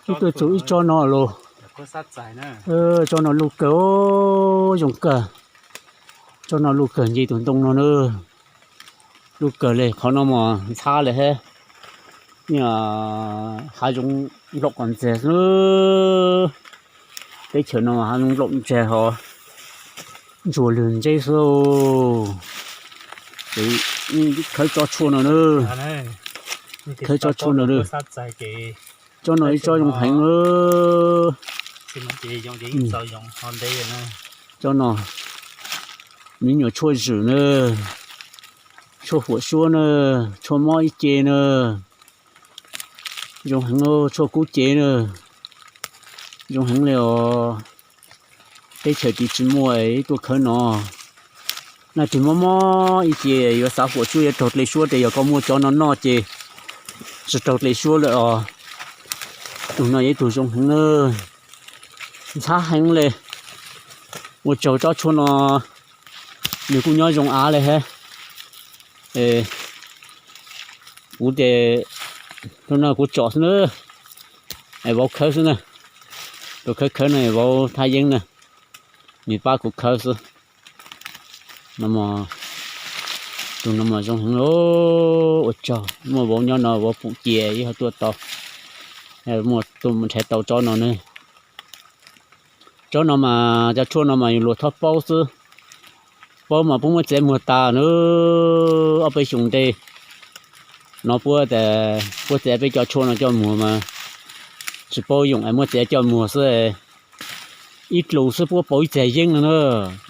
Ib tuaj txug ib tsob no los, tsob no luj kawg, zoo kawg. Tsob no luj kawg, nce tus ntoo no na. Luj kawg le, qhov no mas ntxhab le hab. Hav zoov nplaum qhov ntxag xwb. Teb chaws no hav zoov nplaum ntxag hos ntsuag lwg ntseb xwb. Khawb tsob tshuaj no na. Khawb tsob tshuaj no na. Tsob no ib tsob zoo heev na. Tsob no me nyuam tshuaj zwm na, tshuaj huam suab na, tshuaj mob ib ce na. Zoo heev, tshuaj kub cev na. Zoo heev li os. Teb chaws tid tsis muaj, ib tuaj khawb no. Nag twg mob mob ib ce yuav xav huam suab yuav raug dle suab, ces yog koj muaj cov no noj ces tsis raug dle suab lawm os. Tus no yog ib tug zoo heev na, ntxhab heev li. Ua tsaug tsob tshuaj no, nws kuj nyob zoo av li hab. Kuv ces, tus no kuv tsom xwb na, es vauv khawb xwb na. Tus khawb khawb no vauv Thaj Yeeb na, nws pab kuv khawb xwb. Tus no mas zoo heev li, ua tsaug, muaj vauv nyob no vauv pum cia ib ho tuaj tau, muaj tuaj mus nrhiav tau tsob no na. Tsob no mas cov tshuaj no mas yus luag thob paub xwb. Paub mas puab muab txiav muag tas na. Ob peb xyoos ntej no puab tas puab txiav peb cov tshuaj no coj muag mas tsis paub yoom es muab txiav coj muag xwb. Ib dlus xwb puab pauv ib txag yeeb no na.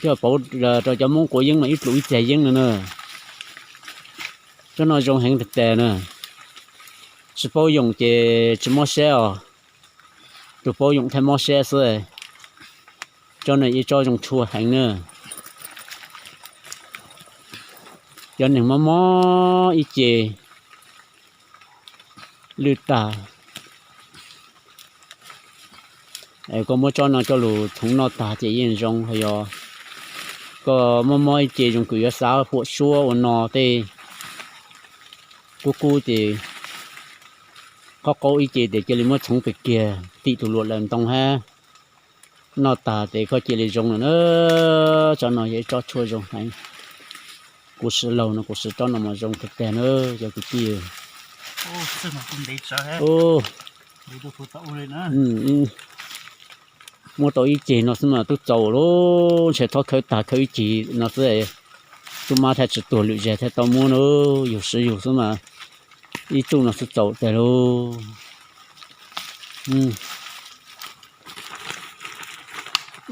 Coj pauv rau cov Moob quav yeeb mas ib dlus ib txag yeeb no na. Tsob no zoo heev tag tag na. Tsis paub yoom ces tsis mob sab os. Tus paub yoom thiaj mob sab xwb. Tsob no ib tsob zoo tshuaj heev na. Cov neeg mob mob ib ce lwj tag, koj muab tsob no coj lug txhoov noj tag ces yeej zoo. Ho yog koj mob mob ib ce zoo kws yuav xav huam suab ua no tej kub kub ces qaub qaub ib ce ces cia li muab txhoov pem kiag tim tus luam lawm ntoo hab noj tag ces koj cia li zoo lawm na. Tsob no yog ib tsob tshuaj zoo heev. Kuv siv laug no kuv siv tsob no mas zoo tag tag na cov kwv tij. Muab tau ib ceg no xwb mas tub txaus lauj, ntshe thob khawb tag khawb ib ceg no xwb, tub mab thiaj tsis tuag lwm zag thiaj tau muab na. Yug siv yug xwb mas ib txuj no xwb txaus tag lauj.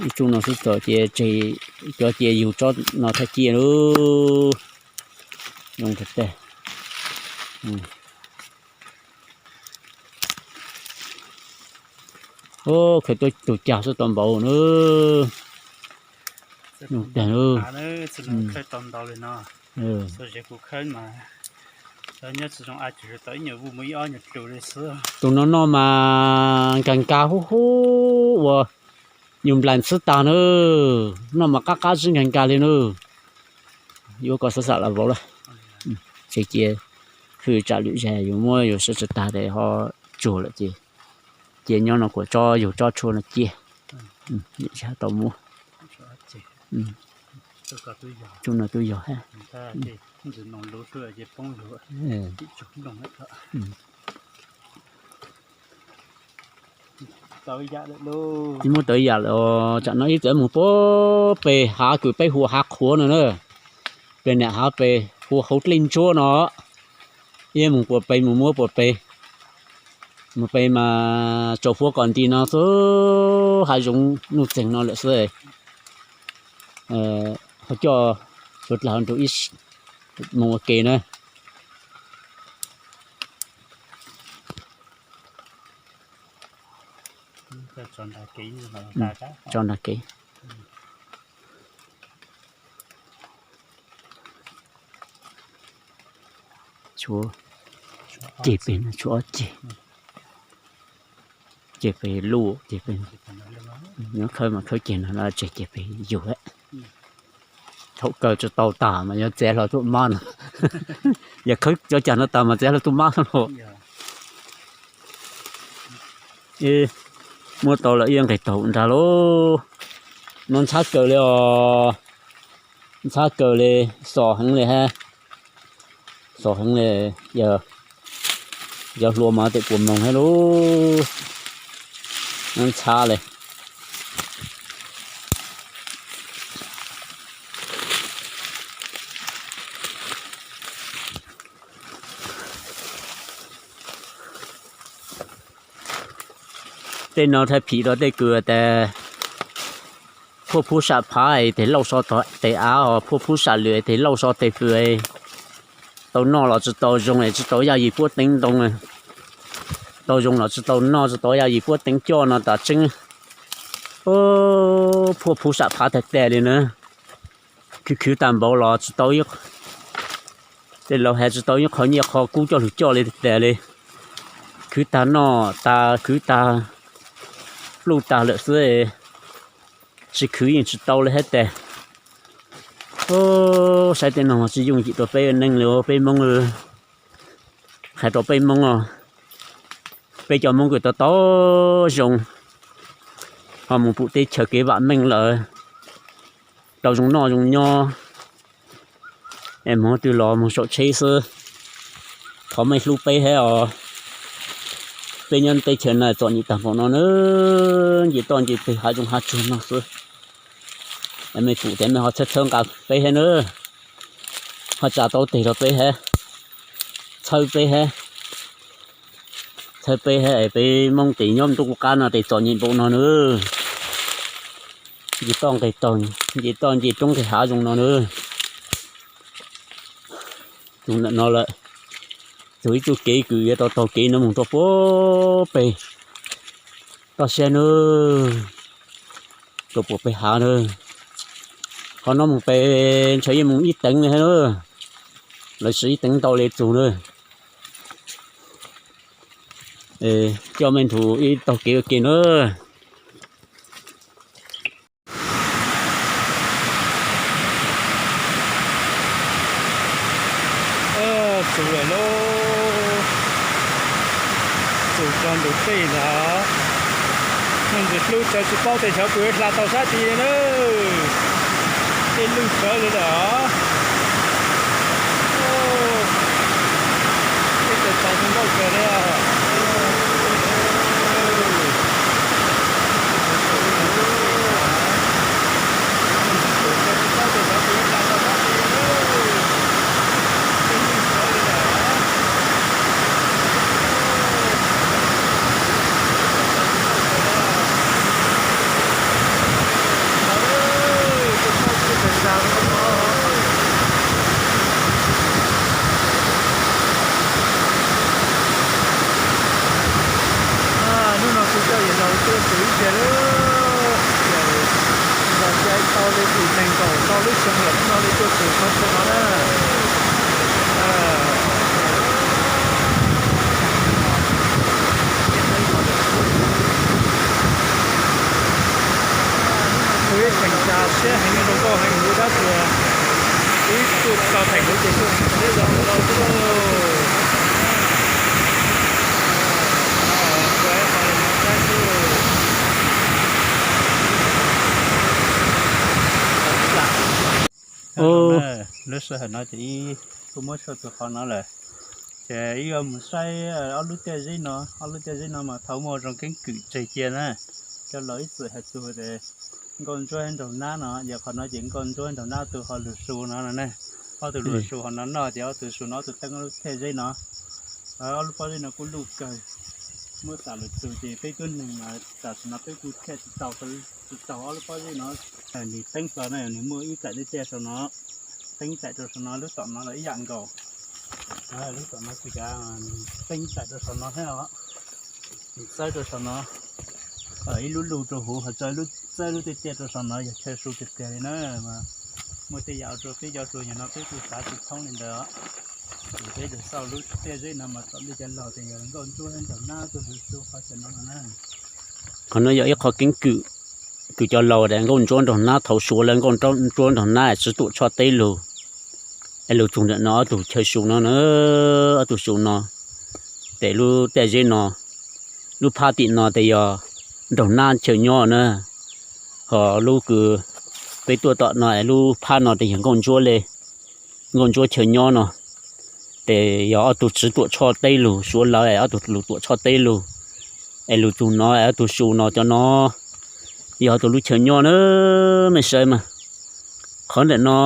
Ib txuj no xwb txaus ces tseg cov cia yug tsob no thiaj ciaj lauj. Zoo tag tag. Khawb tuaj tug cag xwb tau npaum na. Tus no noj mas nkag nkag hub hub uas yus nplaim xwb tag na. Noj mas qab qab zib nkag nkag li na. Yuav koj xav xam los vauv lawm. Ces cia hwj tsam lwm zag yus muab yus siv tsis tag tes ho tsuag lawm ces cia nyob no kuas tsob yug tsob tshuaj no ciaj. Tau muab. Tsuj no tub yog hab. Tsis muaj tau ib yam lawm. Tsam no ib txwm mus puag pem hav kws peb hu ua hav qhuav no na, pem nam hav pem hu ua hauv dlej ntsuab no. Ib mus puag pem mus muab puag pem, mus pem mas tsaus huab kom nti no xwb, hav zoov nuj txeeg no lawm xwb. Ho coj suav dlawg nrug ib mus ua ke na. Tso nrag kev. Tshuav ceg pem no, tshuav ob ceg. Ceg pem luj, ceg pem, nyob khawb mas khawb ceg no, tseg ceg pem yug. Thaum kawg tsis tau tas mas yuav txiav hlo tuaj mab no. Yog khawb cov cag no tas mas txiav hlo tuaj mab no. Ib muab tau lawm ib nqes taug nrag lauj. No ntxhab kawg li os. Ntxhab kawg li, xos heev li hab. Xos heev li, yog hluas mas tes puas moog hab lauj. Ntxhab li. Tej no thaij phim rau tej kws tas phuaj phub sam phav tes lauj so tes av, phuaj phub sam lwm tes lauj so tes fws. Tau noj los tsis tau zoo, tsis tau yaj yim puab teev ntoo. Tau zoo los tsis tau noj, tsis tau yaj yim puab teev coj no tas tseeb. Phuaj phub sam phav tag tag li na. Khwv khwv tag npaum los tsis tau, tej laus has tsis tau ib qho nyiaj qho kub coj lug coj li tag li. Khwv tag noj tag, khwv tag pluj tag lawm xwb, tsis khwv yeej tsis tau li hab tas. Saib tej no mas tsis yooj yim rau peb neeg li, peb Moob. Hais rau peb Moob os, peb cov Moob kws tau tau zoo, ho mus pum teb chaws kev vam meej lawm, tau zoo noj zoo nyob, es moog twg los moog saum tsheb xwb. Thov mej hlub peb hab os. Peb nyob teb chaws no txom nyem tag npaum no na, nce toj nce twg hav zoov hav tsuag no xwb. Es mej pum tes mej ho txhawb txhawb nqa peb hab na, ho tsa tau teg rau peb hab, txhawb peb hab, txhawb peb hab es peb Moob tes nyob ntuj qub qab no tes txom nyem npaum no na. Nce toj nqes taug, nce toj nce roob nqes hav zoo no na. Txug ntawm no lawm, txug ib txuj kev kws yuav tau taug kev no moog rua puag peg toj siab na, rua puag peg hav na. Qhov no moog peg ntshe yeej moog ib teev li hab na, lawv siv ib teev ntau li txug na. Coj mej nrug ib taug kev ua ke na. Txug lawm lauj, txug txog ntug dej ntawd. Muaj ntsis hlub tsawv tsis paub tes xyov puas yuav hla tau sab tid na. Dej lug tsawv li lawm. Teb chaws txaus ntshai nkauj kawg li os. Hnub no kuv coj yawg laus tuaj txug ib teg lawm, yawg laus cai tau li tim neeg nkaum rau lub xyoo lawm hnub no li tuaj txug qhov chaw no na. Kuv ib theem tas siab heev zoo nkauj heev huv dab tsi, ib tug tau theem huv ces tuaj txug teb zoo no xwb lauj. Lub sij hawm no ces ib kuj muab tshuaj txug qhov no lawm, ces ib yuav mus saib ob lub tiaj zeb no, ob lub tiaj zeb no mas thaum muaj zoo keeb kwm tseg cia na. Cov laus ib txwm has txug tias nkauj ntsuab nraug nab no, yog qhov no ces nkauj ntsuab nraug nab tug ho lug su no no ne. Ob tug lug su hauv no noj ces ob tug su no ob tug teeb ob lub tiaj zeb no. Ob lub pob zeb no kuj luj kawg, muab xam lug txug ces peb tug neeg mas tam sim no peb kuj thiaj tsis tau, tsis tau ob lub pob zeb no. Nws teeb txog na, nws muaj ib txais tiaj tiaj saum no, teeb txais rau saum no, lub tom no los ib yam nkaus. Lub tom no kuj cav teeb txais rau saum no thiab os. Nws txawb rau saum no, ib lub lug rau huv, ho txawb lub tiaj tiaj rau saum no, yog chaw su tiag tiag li na. Muaj tej yam rau peb cov hluas nyuag no peb kuj xav tsis thoob li ntawd os. Ces peb tug xauj lub tiaj zeb no mas tom ntej cov laus tias yog nkauj ntsuab nraug nab tug lug su qhov chaw no no na. Qhov no yog ib qho keeb kwm, kws cov laus tias nkauj ntsuab nraug nab thaum suav lawm nkauj ntsuab nraug nab tsi tuam tshoj teb lug, es lug txug ntawm no ob tug chaw su no na, ob tug su no, tes lub tiaj zeb no, Lub phab tim no tes yog nraug nab chaw nyob na, ho lub kws peb tuaj tom no es lub phab no tes yog nkauj ntsuab le, nkauj ntsuab chaw nyob no. Tes yog ob tug tswv Tuam Tshoj teb lug, Suav lawv es ob tug lug Tuam Tshoj teb lug, es lug txug no es ob tug su no cov no yog ob tug lub chaw nyob na. Mej saib mas, qhov ntawm no